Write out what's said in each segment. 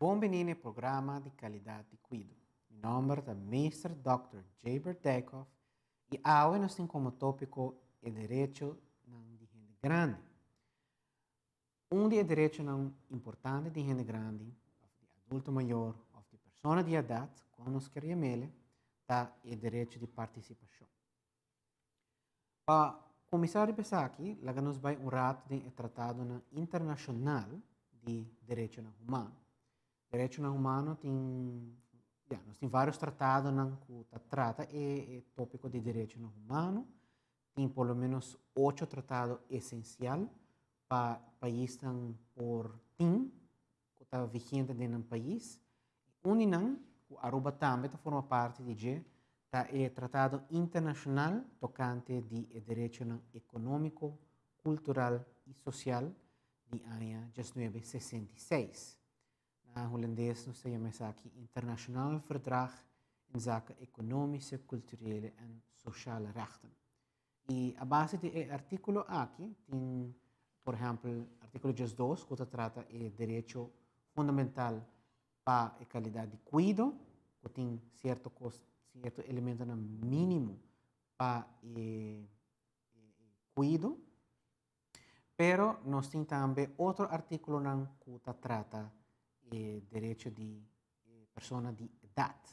Bon bini na e programa di Calidad di Cuido. Mi nomber ta Meester Dòkter Jaber Dijkhoff y awe nos tin como topico e derechonan di hende grandi. Un di e derechonan importante di hende grandi, of di adulto mayor, of di persona di edad, con nos kier yam'ele, ta e derecho di participacion. Pa kuminsá riba esaki, laga nos bai un ratu den e tratadonan internashonal di derechonan humano. Derechonan humano tin, ya, nos tin vários tratadonan ku ta trata e e tópiko di derechonan humano. Tin por lo ménos ocho tratado esensial pa paisnan por tin ku ta vigente den nan pais. Un di nan, ku Aruba tambe ta forma parti di dje, ta e Tratado Internashonal tokante di e Derechonan Ekonómiko, Kultural i Sosial di aña 1966. Na hulandes nos ta yama esaki Internationaal Verdrag inzake Economische, Culturele en Sociale Rechten. I a base di e artíkulo aki tin, por ehèmpel, artíkulo 12 ku ta trata e derecho fundamental pa e kalidat di kuido, ku tin sierto kos, sierto elementonan mínimo pa e kuido. Pero nos tin tambe otro artíkulonan ku ta trata e derecho di e persona di edat.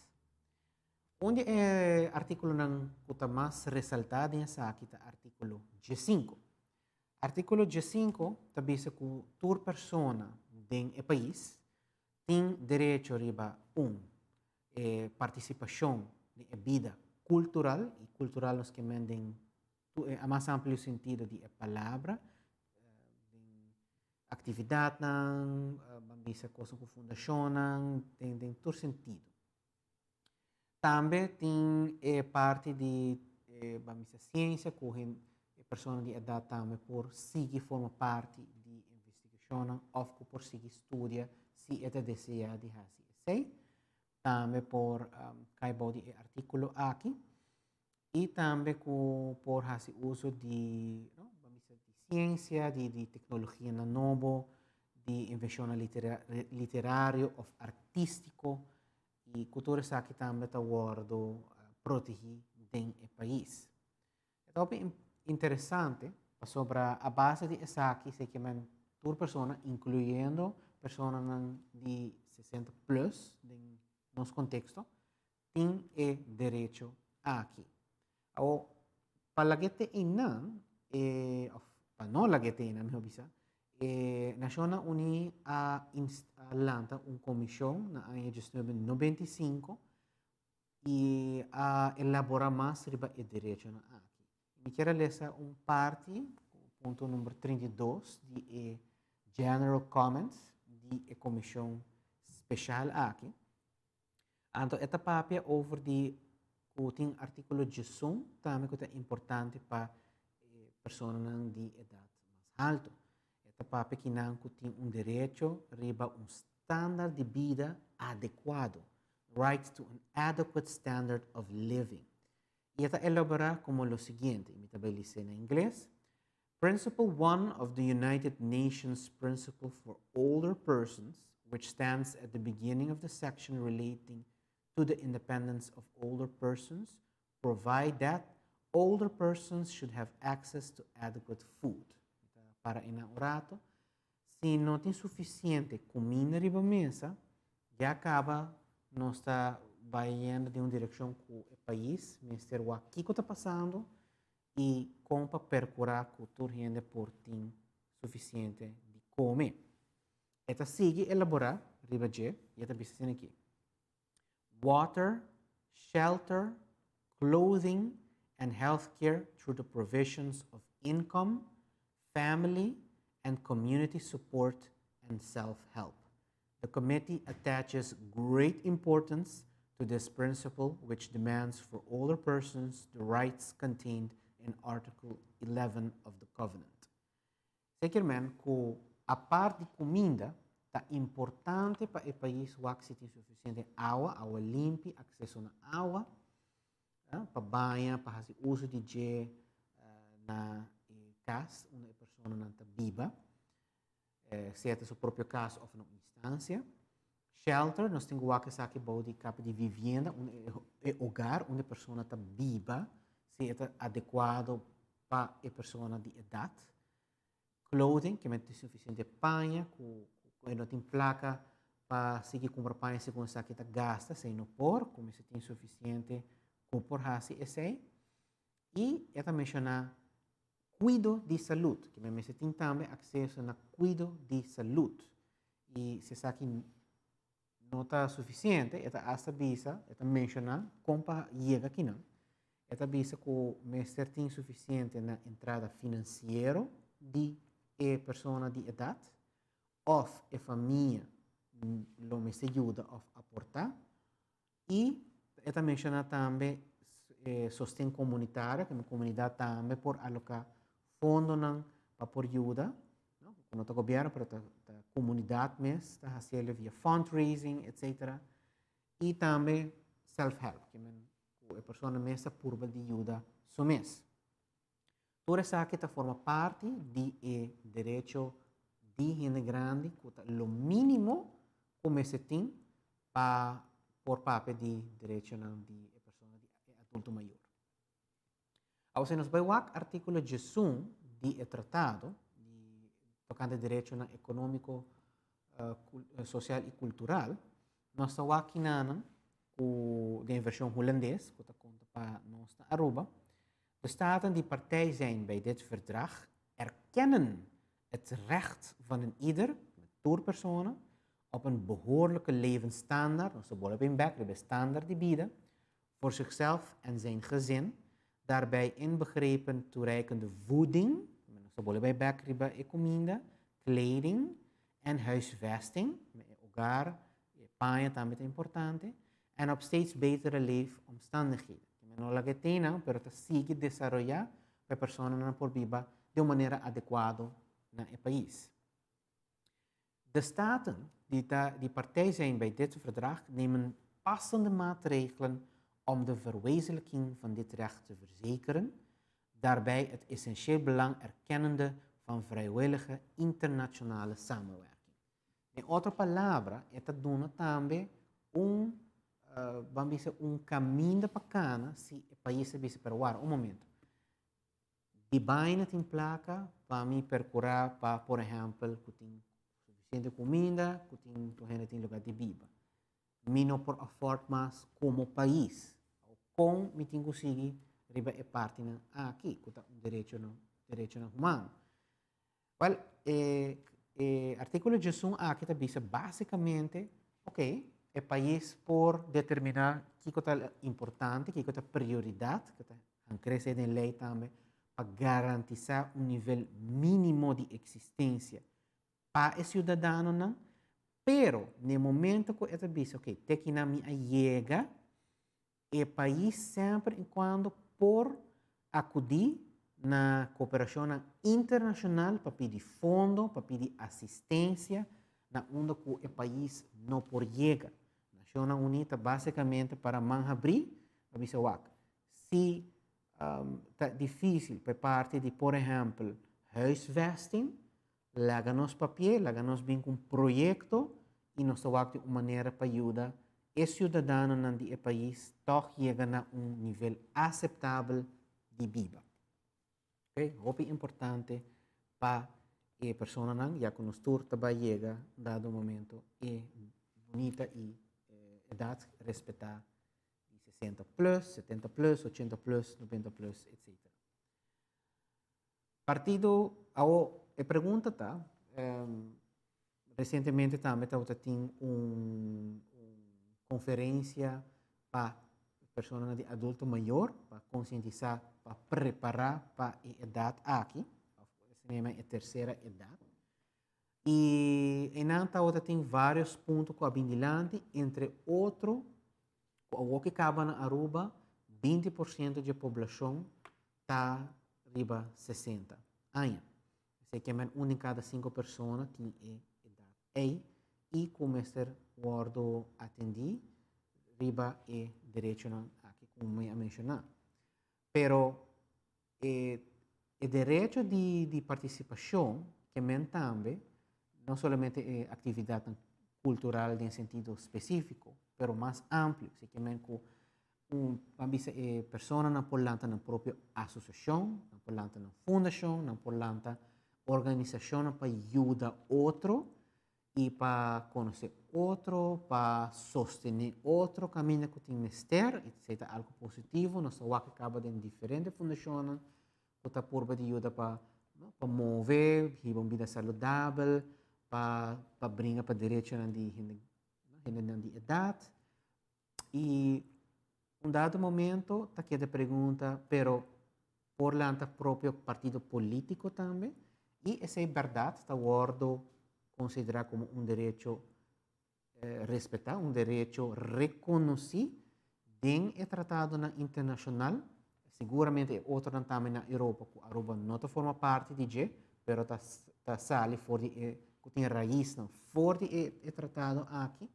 Un di e artíkulonan ku ta mas resaltá den esaki ta artíkulo 15. Artíkulo 15 ta bisa ku tur persona den e pais tin derecho riba un e partisipashon den e bida kultural, i kultural nos ke men den e mas amplio sentido di e palabra, den aktividatnan, ban bisa kosnan ku fundashonnan, den tur sentido. Tambe tin e parti di ban bisa siensia ku e persona di edat tambe por sigui forma parti di investigashonnan òf ku por sigui studia si e ta deseá di hasi esei. Tambe por kai bou di e artíkulo aki i tambe ku por hasi uso di, no, ban bisa di siensia, di teknologianan nobo, di invenshonnan literario òf artístiko i ku tur esaki tambe ta wòrdu protegí den e pais. E ta hopi interesante pasobra a base di esaki se ke men tur persona, inkluyendo personanan di 60 plus den nos konteksto, tin e derecho aki. Awor, pa lag'é te einan, e, òf pa no lag'é te einan mihó bisa, e Nashonnan Uní a a lanta un komishon na aña 1995 i a elaborá mas riba e derechonan aki. Mi kier a lesa un parti, punto number 32 di e General Comments di e komishon speshal aki. Anto e ta papia over di ku tin artíkulo 11 tambe ku ta importante pa e personanan di edat mas haltu. E ta papia kinan ku tin un derecho riba un standaard di bida adekuado, right to an adequate standard of living. I e ta elaborá komo lo siguiente, i mi ta bai lis'é na ingles, Principle 1 of the United Nations Principle for Older Persons, which stands at the beginning of the section relating to the independence of older persons, provide that older persons should have access to adequate food. Para einan un rato, si no tin sufisiente kuminda riba mesa, ya kaba nos ta bai yendo den un direkshon ku e pais mester wak kiko ta pasando i kon pa perkurá ku tur hende por tin sufisiente di kome. E ta sigui elaborá riba dje i e ta bisa asina aki, Water, shelter, clothing and health care through the provisions of income, family and community support and self-help. The committee attaches great importance to this principle, which demands for older persons the rights contained in Article 11 of the Covenant. Zeker men ku apart di kuminda, ta importante pa e pais wak si tin sufisiente awa, awa limpi, akseso na awa, pa baña, pa hasi uso di dje na e kas unda e personanan ta biba. Sea ta su propio kas òf na un instansia. Shelter, nos tin ku wak esaki bou di kapa di vivienda, un e hogar unda e persona ta biba, si e ta adekuado pa e persona di edat. Clothing, ke men tin sufisiente paña ku e no tin plaka pa sigui kumpra paña segun esaki ta gasta, esei no por, ku mester tin sufisiente ku por hasi esei. I e ta menshoná kuido di salud, ke men mester tin tambe akseso na kuido di salud. I si esaki no ta sufisiente, e ta asta bisa, e ta menshoná kon pa yega kinan. E ta bisa ku mester tin sufisiente na entrada finansiero di e persona di edat òf e famia lo mester yuda òf aportá. I e ta menshoná tambe sosten komunitario, ku komunidat tambe por aloká fondonan pa por yuda, no, ku no ta gobièrnu pero ta komunidat mes ta hasiel via fundraising etcetera. I tambe self help, ke men ku e persona mes ta purba di yuda su mes. Tur esaki ta forma parti di e derecho di hende grandi ku ta lo mínimo ku mester tin pa por papia di derechonan di e persona di e adulto mayor. Awor si nos bai wak artíkulo 11 di e tratado di tokante derechonan ekonómiko, sosial i kultural, nos ta wak kinanan ku den vershon hulandes ku ta konta pa nos na Aruba. De staten die partij zijn bij dit verdrag erkennen het recht van een ieder, tur persona, op een behoorlijke levensstandaard, nos ta bolbe bin bek riba e standaard di bida, voor zichzelf en zijn gezin, daarbij inbegrepen toereikende voeding, nos ta bolbe bek riba e kuminda, kleding en huisvesting, e hogar, e paña tambe ta importante, en op steeds betere leefomstandigheden. No laga e tenan, pero ta sigui desaroyá pa e personanan por biba di un manera adekuado na e pais. De staten die ta die partij zijn bij dit verdrag nemen passende maatregelen om de verwezenlijking van dit recht te verzekeren, daarbij het essentieel belang erkennende van vrijwillige internationale samenwerking. Den otro palabra, e ta duna tambe un, ban bisa un kaminda pa kana si e pais ta bisa, pero wara un momento, di baina tin plaka pa mi perkurá pa, por ehèmpel, ku tin sufisiente kuminda, ku tin tur hende tin lugar di biba. Mi no por afford mas komo pais. Kon mi tin ku sigui riba e partinan aki, ku ta un derechonan, derechonan humano? Wel, e e artíkulo 11 aki ta bisa básikamente, ok, e pais por determiná kiko ta importante, kiko ta prioridat, ku ta han krese den lei tambe, pa garantisá un nivel mínimo di eksistensia pa e siudadanonan, pero na e momento ku e ta bisa, ok, te kinan mi a yega, E pais semper i kuando por akudí na kooperashonnan internashonal pa pidi fondo, pa pidi asistensia na unda ku e pais no por yega. Nashonnan Uní ta básikamente para man habrí pa bisa wak, si ta difísil pa e parti di por ehèmpel huisvesting, Laga nos papi'é, laga nos bin ku un proyekto i nos ta wak di un manera pa yuda e siudadanonan di e pais tòg yega na un nivel aseptabel di biba. Oke, hopi importante pa e personanan, ya ku nos tur ta bai yega un dado momento e bunita i edat respetá di 60 plus, 70 plus, 80 plus, 90 plus, etcetera. Partido awo e pregunta ta, recientemente tambe tabata tin un conferencia pa personanan di adulto mayor pa concientisa, pa prepara pa e edad aki, of esei yama e tercera edad. Y einan tabata tin varios punto cu a bin dilanti, entre otro cu awo ki caba na Aruba 20% dje poblacion ta riba 60 aña. Esei ke men un den kada sinku persona tin e edat ei i ku mester wòrdu atendí riba e derechonan aki ku mi a menshoná. Pero e e derecho di di partisipashon ke men tambe no solamente e aktividatnan. kultural den sentido spesífiko, pero mas amplio, si ke men ku un ban bisa e personanan por lanta nan propio asosiashon, nan por lanta nan fundashon, nan por lanta organisashonnan pa yuda otro i pa konosé otro, pa sostené otro kaminda ku tin mester, i esei ta algu positivo, nos ta wak kaba den diferente fundashonnan ku ta purba di yuda pa pa move, hiba un bida saludabel, pa pa bringa pa derechonan di hende hendenan di edat. I un dado momento ta keda pregunta, pero por lanta propio partido político tambe? I esei bèrdat ta wòrdu konsiderá komo un derecho respetá, un derecho rekonosí den e tratadonan internashonal, siguramente e otronan tambe na Europa ku Aruba no ta forma parti di dje, pero ta ta sali for di e ku tin raisnan for di e e tratado aki,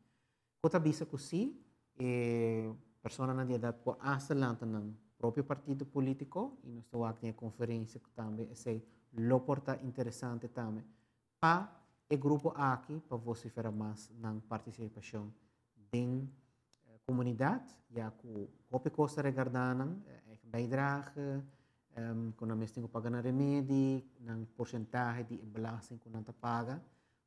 ku ta bisa ku si e personanan di edat por asta lanta nan propio partido polítiko i nos ta wak den e konferensia ku tambe esei lo por ta interesante tambe pa e grupo aki pa vocifera mas nan participacion den comunidad, ya cu hopi cos ta regarda nan, eigen bijdrage, cu nan mes tin cu paga nan remedi, nan porcentahe di e belasting cu nan ta paga.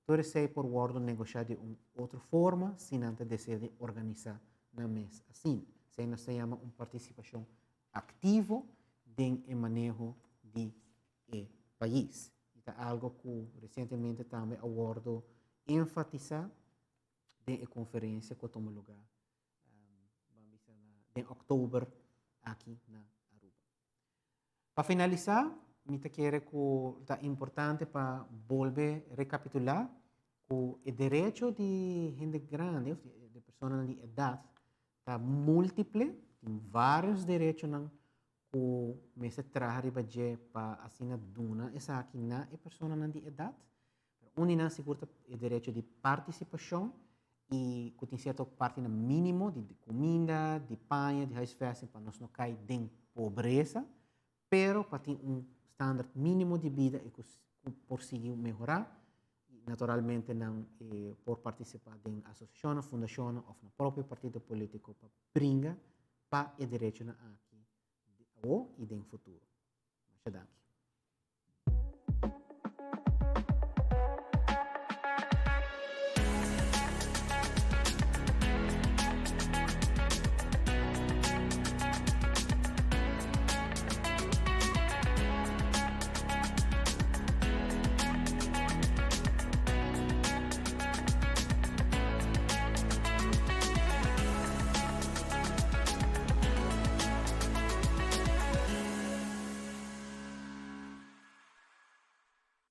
Tur esey por wordo negocia di un otro forma si nan ta desea di organisa nan mes asina. Esey nos ta yama un participacion activo den e maneho di e pais. Y ta algo cu recientemente tambe a wordo enfatisa den e conferencia cu a tuma lugar ban bisa na den october aki na Aruba. Pa finalisa, mi ta kere cu ta importante pa bolbe recapitula cu e derecho di hende grandi of di personanan di edad ta multiple, tin varios derechonan ku mester traha riba dje pa asina duna esaki na e personanan di edat. Pero un di nan sigur ta e derecho di partisipashon i ku tin sierto partinan mínimo di kuminda, di paña, di huisvesting pa nos no kai den pobresa, pero pa tin un standaard mínimo di bida i ku por sigui mehorá. I naturalmente nan por partisipá den asosiashonnan, fundashonnan òf nan propio partido polítiko pa bringa pa e derechonan aki di awo i den futuro. Masha danki.